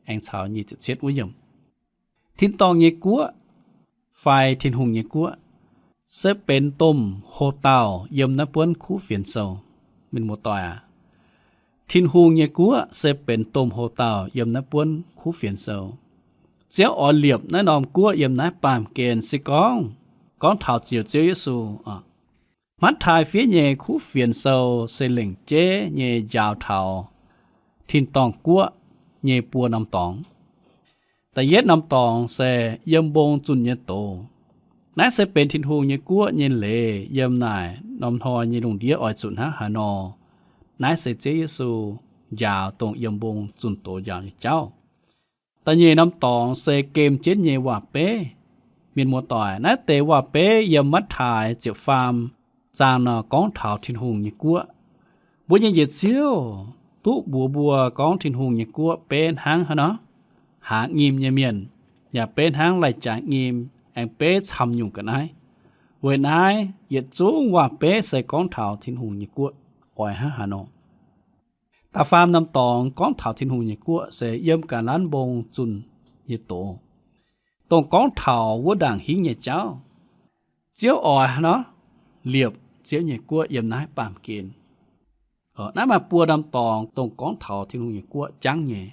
aengx caux nyic ziepc cietv wuov yiemc. Tin-dorngh nyei guoqv fai Tin-Hungh nyei guoqv se benx domh hoc-dauh yiem naaiv buonv kuv fienx sou. Mienh muoz-doic aac, Tin-Hungh nyei guoqv se benx domh hoc-dauh yiem naaiv buonv kuv fienx sou. Ziouv oix liepc naaiv norm guoqv yiem naaiv baamh gen se gorngv, gorngv taux ziouc Ziouv Yesu. Matv^tai fiev nyei kuv fienx sou se lengc jeiv nyei njaaux taux tin-dorngh guoqv nyei buo norm dorngx. Da'yietv norm dorngx se yiem mbong zunh nyei doz. Naaiv se benx Tin-Hungh nyei guoqv nyei leiz yiem naaic norm hnoi nyei lungh ndiev oix zuqc hnangv haaix nor. Naaiv se Ziouv Yesu njaaux dongh yiem mbong zunh doz njaaux nyei jauv. Da'nyeic norm dorngx se gem jienv nyei waac-beiv. Mienh muoz-doic, naaiv deix waac-beiv yiem Matv^tai ziepc faam zaang nor gorngv taux Tin-Hungh nyei guoqv. Mbuo nyei Njoux Ziouv duqv mbuox mbuo gorngv Tin-Hungh nyei guoqv beiv hnangv haaix nor? Haaz nyim nyei mienh, yaac beiv hnangv lai-jaax nyim, aengx beiv camv nyungc ga'naaiv. Weic naaiv yietc zungv waac-beiv se gorngv taux Tin-Hungh nyei guoqv oix hnangv haaix nor. Da'faam norm dorngx gorngv taux Tin-Hungh nyei guoqv se yiem ga'naaiv mbong zunh nyei doz, dongh gorngv taux wuov ndaangc hingv nyei jauv. Ziouv oix haaix nor? Liepc Ziouv nyei guoqv yiem naaiv baamh gen. Naaiv maaih buo norm dorngx dongh gorngv taux Tin-Hungh nyei guoqv jangv nyei.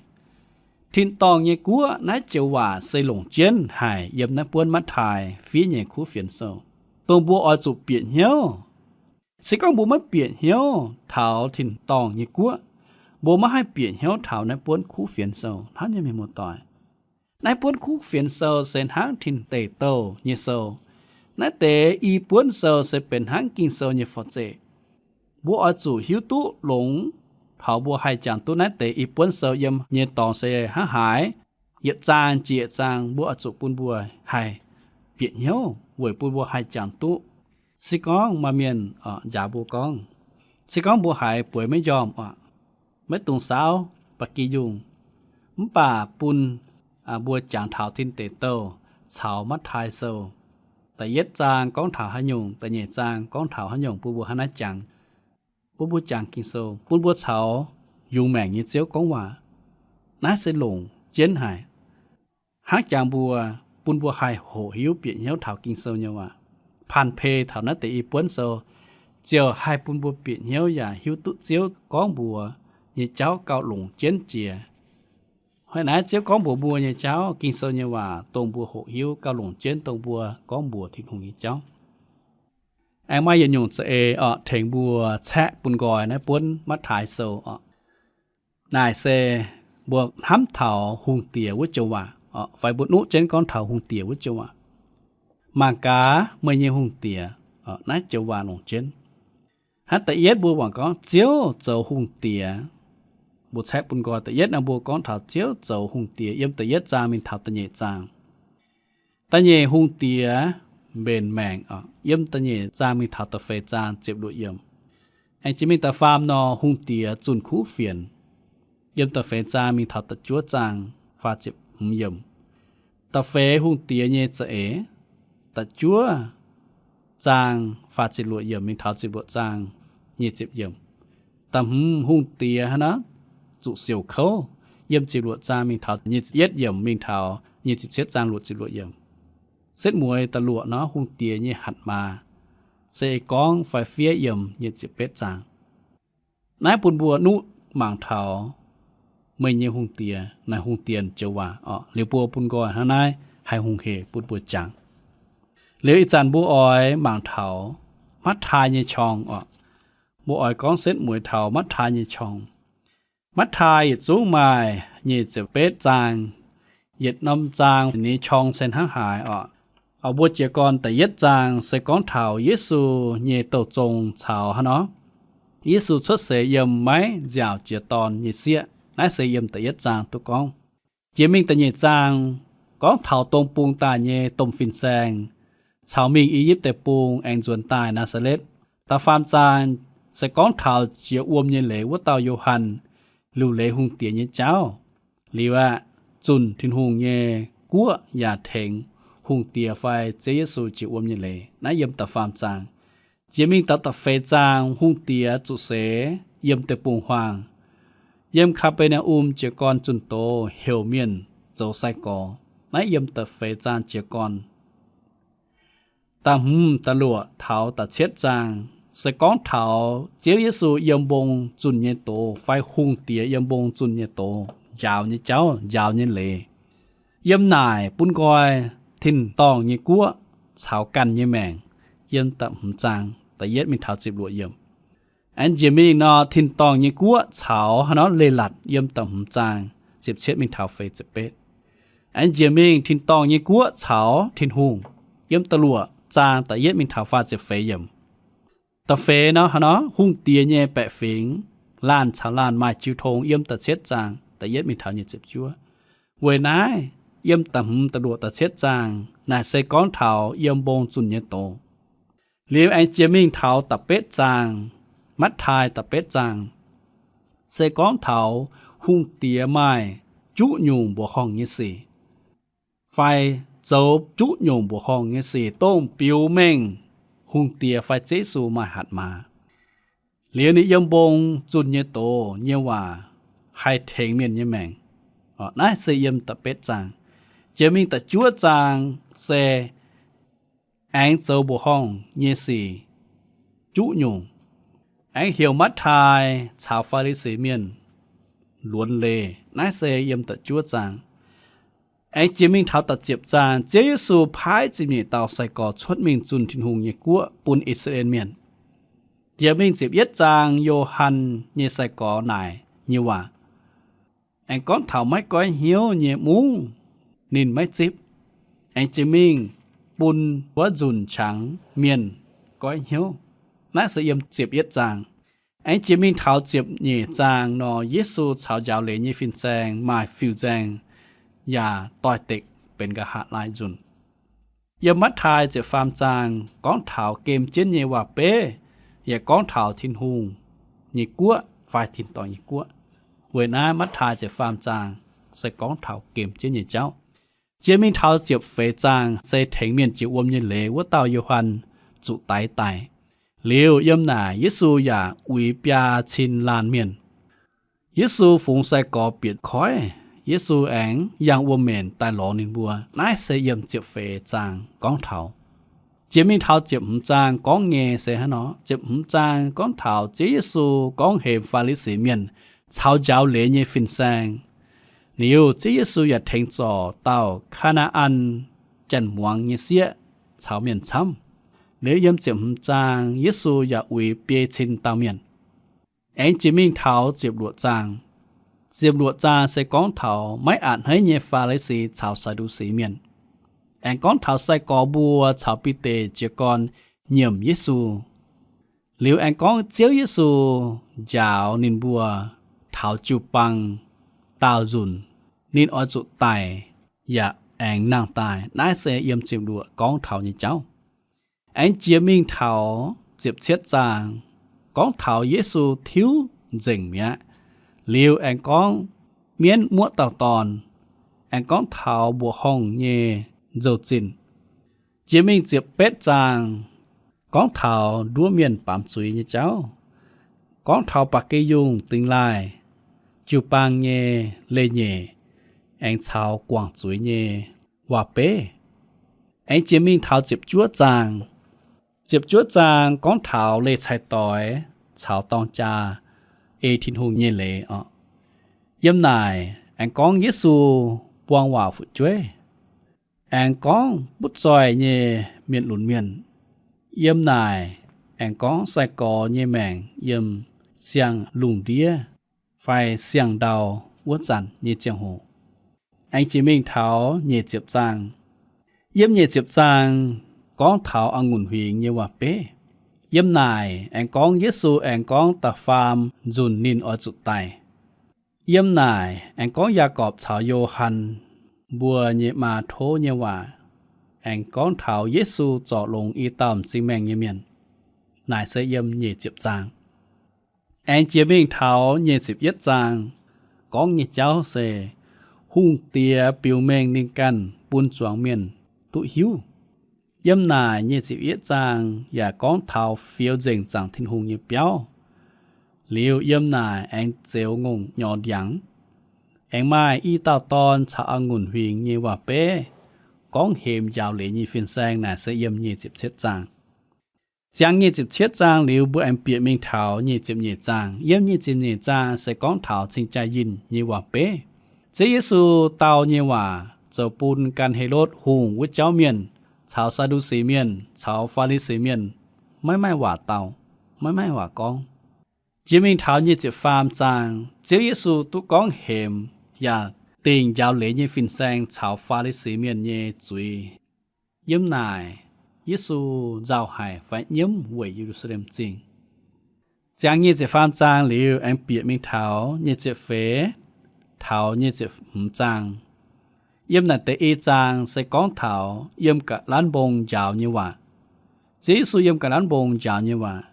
Tin-dorngh nyei guoqv naaiv joux waac se longc jienv haic yiem naaiv buonv Matv^tai fiev nyei kuv fienx sou, dongh mbuo oix zuqc bieqc hnyouv. Se gorngv mbuo maiv bieqc hnyouv taux tin-dorngh nyei guoqv, mbuo maiv haih bieqc hnyouv taux naaiv buonv kuv fienx sou hnangv nyei, mienh muoz-doic. Naaiv buonv kuv fienx sou se hnangv tin deic douh nyei sou. Naaiv deix i buonv sou se benx hnangv Ging-Sou nyei forv-zeqc. Mbuo oix zuqc hiuv duqv longx taux mbuo haih jangx duqv naaiv deix i buonv sou yiem nyei dorngx se hnangv haaix. Yietc zaang jiex yietc zaang mbuo oix zuqc bun mbuo haih bieqc hnyouv weic bun mbuo haih jangx duqv. Se gorngv maaih mienh njaaux mbuo gorngv, se gorngv mbuo haiz bueix maiv njormh oc, maiv dungx saauv ba'gi yungh, mv baac bun mbuo jangx taux tin deic douh caux Matv^tai sou. Da'yietv zaang gorngv taux haaix nyungc, da'nyeic zaang gorngv taux haaix nyungc, bun mbuo hnangv naaiv jangx. Bun mbuo jangx Ging-Sou, bun mbuo caux yungz maengc nyei Ziouv gorngv waac. Naaiv se longc jienv haic. Hnangv jangx mbuo, bun mbuo haih hoqc hiuv bieqc hnyouv taux Ging-Sou nyei waac, panh pei taux naaiv deix i buonv sou, ziouc haih bun mbuo bieqc hnyouv yaac hiuv duqv Ziouv gorngv mbuox nyei jauv gauh longc jienv jiex. Hnangv naaiv Ziouv gorngv mbuox mbuo nyei jauv, Ging-Sou nyei waac, dongh mbuo hoqc hiuv gauh longc jienv dongh mbuo gorngv mbuox Tin-Hungh nyei jauv. Aengx maaih yietc nyungc za'eix oc, tengx mbuo caeqv bun nqoi naaiv buonv Matv^tai sou oc. Naaic se mbuo hnamv taux hungh diex wuov joux waac. Fai mbuo nuqv jienv gorngv taux hungh diex wuov joux waac, mangc gaax meih nyei hungh diex. Naaiv joux waac longc jienv hnangv da'yietv mbuo wangc gorngv Ziouv zoux hungh diex. Mbuo caeqv bun nqoi da'yietv naaiv mbuo gorngv taux Ziouv zoux hungh diex yiem da'yietv zaang mingh taux da'nyeic zaang. Da'nyeic hungh diex mbenc maengc oc, yiem da'nyeic zaang mingh taux da'feix zaang ziepc luoqc yiemc. Aengx jiex mingh da'faam nor, hungh diex zunh kuv fienx, yiem da'feix zaang mingh taux da'juov zaang faah ziepc hmz yiemc. Da'feix hungh diex nyei za'eix, da'juov zaang faah ziepc luoqc yiemc mingh taux ziepc luoqc zaang nyic ziepc yiemc. Da'hmz hungh diex hnangv naaiv zuqc siouc kouv, yiem ziepc luoqc zaang mingh taux nyic ziepc yietv yiemc mingh taux nyic ziepc cietv zaang luoqc ziepc luoqc yiemc. Setv mueiz da'luoqc nor hungh diex nyei hatc maaz, se ei gorngv fai fiev yiem nyic ziepc betv zaang. Naaiv bun mbuo nuqv mangc taux meih nyei hungh diex, naaiv hungh diex joux waac oc. Liuz mbuo bun nqoi hnangv naaiv haih hungh hec bun mbuo jangx. Liuz ih zanc mbuo oix mangc taux Matv^taai nyei qorng oc. Mbuo oix gorngv setv mueiz taux Matv^taai nyei qorng. Matv^taai yietc zungv maaih nyic ziepc betv zaang. Yietc norm zaang nyei qorng se hnangv haaix oc. Mbuo jiez gorn da'yietv zaang se gorngv taux Yesu nyei douh zong caux hnangv nor, Yesu cuotv seix yiem maiv nziaauc jiex dorn nyei sieqv. Naaiv se yiem da'yietv zaang duqv gorngv. Jiex mingh da'nyeic zaang gorngv taux dong bung daaih nyei domh fin-saeng caux mingh I^yipv Deic-Bung aengx nzuonx daaih Naa^saa^letv. Da'faam zaang se gorngv taux jiex wuom nyei leiz wuov dauh Yo^han liuc leiz hungh diex nyei jauv. Liuz aeqv, zunh Tin-Hungh nyei guoqv yaac tengx hungh diex fai Ziouv Yesu jiex wuom nyei leiz. Naaiv yiem da'faam zaang. Jiex mingh taux da'feix zaang hungh diex zuqc seix yiem deic-bung-huaang, yiem Kaa^be^naa^um jiez gorn zunh doz heuc mienh zoux sai-gorx. Naaiv yiem da'feix zaang jiez gorn. Da'hmz da'luoqc taux da'cietv zaang se gorngv taux Ziouv Yesu yiem mbong zunh nyei doz fai hungh diex yiem mbong zunh nyei doz njaaux nyei jauv, njaaux nyei leiz. Yiem naaic bun nqoi tin-dorngh nyei guoqv caux ganh nyei maengc, yiem da'hmz zaang da'yietv mingh taux ziepc luoqc yiemc. Aengx njiec mingh nor, tin-dorngh nyei guoqv caux hnangv nor leiz-latc, yiem da'hmz zaang ziepc cietv mingh taux feix ziepc betv. Aengx njiec mingh tin-dorngh nyei guoqv caux Tin-Hungh, yiem da'luoqc zaang da'yietv mingh taux faah ziepc feix yiemc. Da'feix nor, hnangv nor hungh diex nyei baeqc fingx, laanh caux laanh maaih jiu tong, yiem da'cietv zaang da'yietv mingh taux nyic ziepc juov. Weic naaiv, yiem da'hmz da'luoqc da'cietv zaang naaic se gorngv taux yiem mbong zunh nyei doz. Liuz aengx jiex mingh taux da'betv zaang, Matv^taai da'betv zaang, se gorngv taux hungh diex maaih juqv nyungc mbuoqc horngh nyei sic, fai zoux juqv nyungc mbuoqc horngh nyei sic dongh biux mengh hungh diex fai Ziouv Yesu maaih hatc maaz. Liuz ninh yiem mbong zunh nyei doz nyei waac haih tengx mienh nyei maengc. Naaiv se yiem da'betv zaang. Jiex mingh da'juov zaang se aengx zoux mbuoqc horngh nyei sic juqv nyungc, aengx heuc Matv^taai caux Faa^li^si Mienh luonx leiz. Naaiv se yiem da'juov zaang. Aengx jiex mingh taux da'ziepc zaang, Ziouv Yesu paaiv ziepc nyeic dauh sai-gorx cuotv mingh zunh Tin-Hungh nyei guoqv bun I^saa^laa^en Mienh. Jiex mingh ziepc yietv zaang, Yo^han nyei sai-gorx naaic nyei waac, aengx gorngv taux maiv goiv hnyouv nyei mungv ninh maiv zipv, aengx jiex mingh bun wuov nzunc qangx mienh goiv hnyouv. Naaiv se yiem ziepc yietv zaang. Aengx jiex mingh taux ziepc nyeic zaang nor, Yesu caux njaaux leiz nyei fin-saeng maaih fiuv-nzaeng yaac doix-dekc benx nqa'haav laai nzunc. Yiem Matv^taai ziepc faam zaang gorngv taux gem jienv nyei waac-beiv, yaac gorngv taux Tin-Hungh nyei guoqv fai tin-dorngh nyei guoqv. Weic naaiv Matv^taai ziepc faam zaang se gorngv taux gem jienv nyei jauv. Jiex mingh taux ziepc feix zaang se tengx mienh jiex wuom nyei leiz wuov dauh Yo^han zuqc daix daic. Liuz yiem naaic Yesu yaac uix biaa cin laanh mienh. Yesu fungx sai-gorx bieqc koiv, Yesu aengx yangh wuom-menc daaih lorz ninh mbuo. Naaiv se yiem ziepc feix zaang gorngv taux. Jiex mingh taux ziepc hmz zaang gorngv nyei se hnangv nor, ziepc hmz zaang gorngv taux Ziouv Yesu gorngv hemx Faa^li^si Mienh caux njaaux leiz nyei fin-saeng. Liuz Ziouv Yesu yaac tengx zorc dauh Kaa^naa^an Janx-muangz nyei sieqv caux mienh camv. Liuz yiem ziepc hmz zaang Yesu yaac uix biei cin dauh mienh. Aengx jiex mingh taux ziepc luoqc zaang, Ziepc luoqc zaang se gorngv taux maiv a'hneiv nyei Faa^li^si caux Saa^ndu^si mienh. Aengx gorngv taux sai-gorx mbuo caux Bide jiez gorn nyiemc Yesu. Liuz aengx gorngv Ziouv Yesu njaaux ninh mbuo taux jiu-baang daauh nzunc, ninh oix zuqc daic yaac aengx nangh daaih. Naaiv se yiem ziepc luoqc gorngv taux nyei jauv. Aengx jiex mingh taux ziepc cietv zaang, gorngv taux Yesu tiuv nzengc mi'aqv. Liuz aengx gorngv mienv muoqv dauh dorn, aengx gorngv taux mbuoqc horngh nyei nzou-zinh. Jiex mingh ziepc betv zaang, gorngv taux nduov mienh baamz zuiz nyei jauv, gorngv taux ba'gi yungh dingx laaih, jiu-baang nyei leiz-nyeic, aengx caux guangc zuiz nyei waac-beiv. Aengx jiex mingh taux ziepc juov zaang. Ziepc juov zaang gorngv taux leih cai doix caux dorng jaa ei Tin-Hungh nyei leiz oc. Yiem naaic aengx gorngv Yesu buang waac fu'jueiv, aengx gorngv butv zoih nyei mienh lunx mienh. Yiem naaic aengx gorngv sai-gorx nyei maengc yiem siang-lungh ndiev fai siang-ndau wuov zanc nyei ziangh hoc. Aengx jiex mingh taux nyic ziepc zaang. Yiem nyic ziepc zaang gorngv taux a'ngunc huingx nyei waac-beiv. Yiem naaic aengx gorngv Yesu aengx gorngv da'faam nzunc ninh oix zuqc daic. Yiem naaic aengx gorngv Yaagorpc caux Yo^han mbuo nyei maa tov nyei waac, aengx gorngv taux Yesu zorc longx i dauh m'zing maengh nyei mienh. Naaic se yiem nyic ziepc zaang. Aengx jiex mingh taux nyic ziepc yietv zaang, gorngv nyei jauv se Hungh Diex biux mengh ninh ganh bun zuangx mienh duqv hiuv. Yiem naaic nyic ziepc yietv zaang yaac gorngv taux fioux nzengc zaangc Tin-Hungh nyei biauv. Liuz yiem naaic aengx zeux ngongh nyorx ndiangx, aengx maaih i dauh dorn caux a'ngunc huingx nyei waac-beiv, gorngv hemx njaaux leiz nyei fin-saeng. Naaic se yiem nyic ziepc cietv zaang. Ziangx nyic ziepc cietv zaang liuz, mbuo aengx bieqc mingh taux nyic ziepc nyeic zaang. Yiem nyic ziepc nyeic zaang se gorngv taux cing-jaa-yinh nyei waac-beiv. Ziouv Yesu dau nyei waac zoux bun gan Helotv Hungh wuov jauv mienh caux Saa^ndu^si mienh caux Faa^li^si mienh maiv maaih waac dau, maiv maaih waac gorngv. Jiex mingh taux nyic ziepc faam zaang, Ziouv Yesu duqv gorngv hemx yaac dingc njaaux leiz nyei fin-saeng caux Faa^li^si mienh nyei zuiz. Yiem naaic Yesu nzauh haic fai nyiemv weic Ye^lu^saa^lem Zingh. Ziangx nyic ziepc faam zaang liuz, aengx bieqc mingh taux nyic ziepc feix taux nyic ziepc hmz zaang. Yiem naaic deix i zaang se gorngv taux yiem ga'lanv mbong njaaux nyei waac. Ziouv Yesu yiem ga'lanv mbong njaaux nyei waac.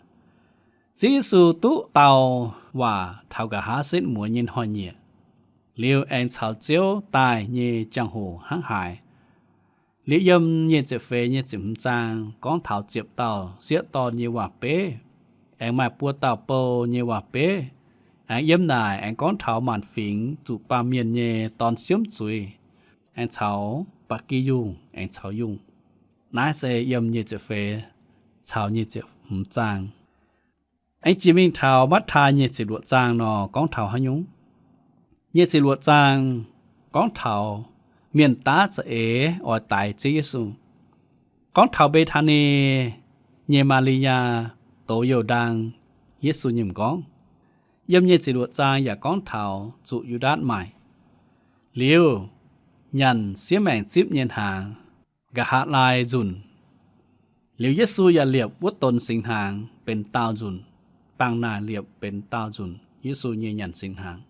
Ziouv Yesu duqv dau waac taux nqa'haav setv mueiz nyei hnoi-nyieqc, liuz aengx caux Ziouv daaih nyei jangx-hoc hnangv haaix. Liuz yiem nyic ziepc feix, nyic ziepc hmz zaang gorngv taux ziepc dauh sieqv dorn nyei waac-beiv, aengx maaih buo dauh bou nyei waac-beiv. Aengx yiem naaic aengx gorngv taux maanc fingx zuqc baamh mienh nyei dorn siemv zuiz, aengx caux ba'gi yungh, aengx caux yungh. Naaiv se yiem nyic ziepc feix caux nyic ziepc hmz zaang. Aengx jiex mingh taux Matv^taai nyic ziepc luoqc zaang nor gorngv taux haaix nyungc? Nyic ziepc luoqc zaang gorngv taux mienh daav za'eix oix daix Ziouv Yesu. Gorngv taux Mbe^taa^ni nyei Maa^li^yaa dox youh ndaang Yesu nyei m'nqorngv. Yiem nyic ziepc luoqc zaang yaac gorngv taux zuqc Yu^ndaatc maaic. Liuz, nyanc siev maengc zipv nyei hnaangx, nqa'haav laai nzunc. Liuz Yesu yaac liepc wuov donx singx hnaangx benx daauh nzunc, bangh naaic liepc benx daauh nzunc Yesu nyei nyanc singx hnaangx.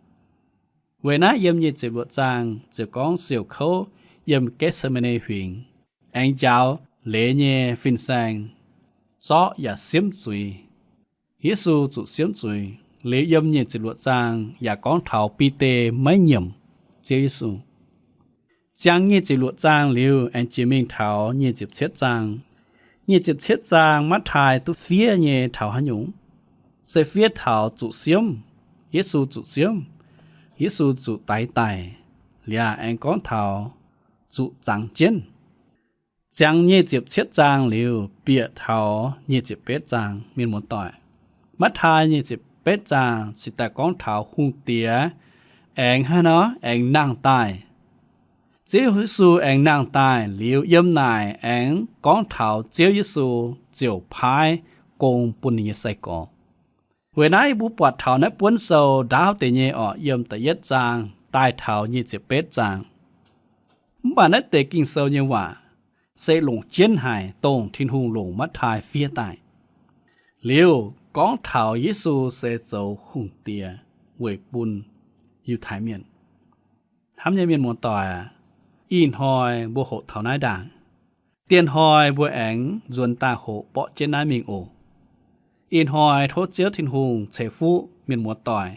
Weic naaiv yiem nyic ziepc luoqc zaang ziouc gorngv siouc kouv yiem Getc^se^maa^ne Huingx, aengx njaaux leiz nyei fin-saeng, zorqv yaac siemv zuiz. Yesu zuqc siemv zuiz. Liuz yiem nyic ziepc luoqc zaang yaac gorngv taux Bide maiv nyiemc Ziouv Yesu. Ziangx nyic ziepc luoqc zaang liuz, aengx jiex mingh taux nyic ziepc cietv zaang. Nyic ziepc cietv zaang Matv^taai duqv fiev nyei taux haaix nyungc? Se fiev taux zuqc siemv, Yesu zuqc siemv, Yesu zuqc daix daic, liuz aengx gorngv taux zuqc zangx jienv. Ziangx nyic ziepc cietv zaang liuz, bieqc taux nyic ziepc betv zaang, mienh muoz-doic. Matv^taai nyic ziepc betv zaang cingx daaih gorngv taux hungh diex aengx haaix nor aengx nangh daaih. Ziouv Yesu aengx nangh daaih liuz, yiem naaic aengx gorngv taux Ziouv Yesu ziouc paaiv gong bun ninh nyei sai-gorx. Weic naaiv mbuo buatc taux naaiv buonv sou ndaauv deix nyei orqc, yiem da'yietv zaang daaih taux nyic ziepc betv zaang. Mv baac naaiv deix Ging-Sou nyei waac se longc jienv haic dongh Tin-Hungh longc Matv^taai fiev daaih. Liuz gorngv taux Yesu se zoux hungh diex weic bun Yiutai Mienh. Hnamv nyei mienh muoz-doic, ih hnoi mbuo hoqc taux naaiv ndaangc, dieh hnoi mbuo aengx nzuonx daaih hoqc borqv jienv naaiv mingh oc. Ih hnoi tov Ziouv Tin-Hungh ceix fuqv mienh muoz-doic.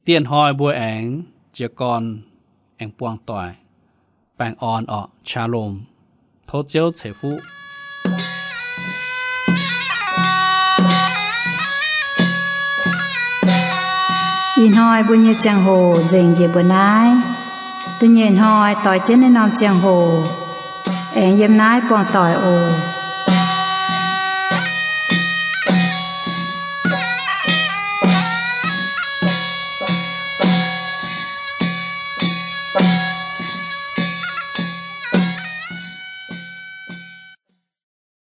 Dieh hnoi mbuo aengx jiez gorn aengx buangh doic. Baengh orn orqc, shalom. Tov Ziouv ceix fuqv. Ih hnoi mbuo nyei ziangh hoc nzengc njiec mbuo naaiv. Da'nyeic hnoi doix jienv naaiv norm ziangh hoc aengx yiem naaiv buangh doic oc.